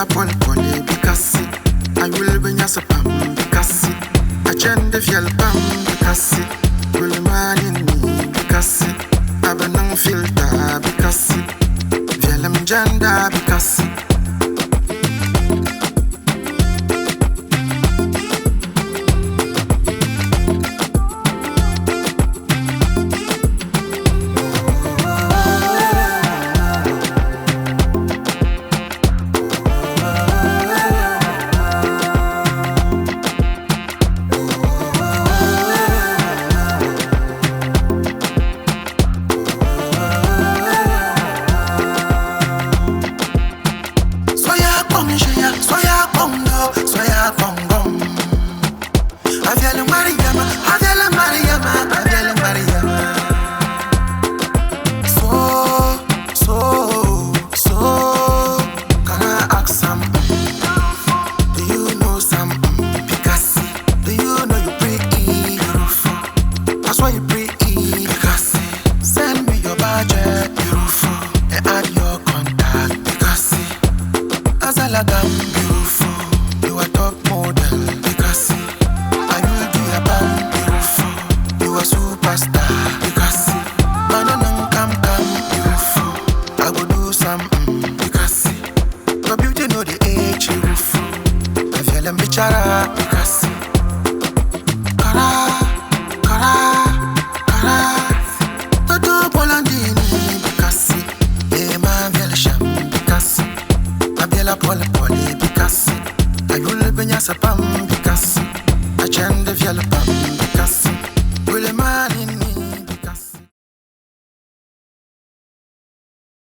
Abiela poli poli bikasi. Ayul binyasa pam bikasi. Achende fiel pam bikasi. Gulmani ni bikasi. Abanang filter bikasi. Vielem janda bikasi. Soya kong shea, soya kong no, soya kong gong. Aviala Mariama, aviala Mariama, aviala Mariama. So, so, so, can I ask some? Do you know some? Because do you know you pretty beautiful? That's why you pretty. Because send me your budget, beautiful, and add your contact. Because Azalagam beautiful, you are top model. Because I will do your bam beautiful, you are superstar. Because banana come come beautiful, I go do some because your beauty know the age beautiful. I feel I'm bichara because kara kara kara. Toto Polandini because Ema Velsham because Abiela pole pole bikasi. Ayul binyasa pam bikasi. Achende vial pam.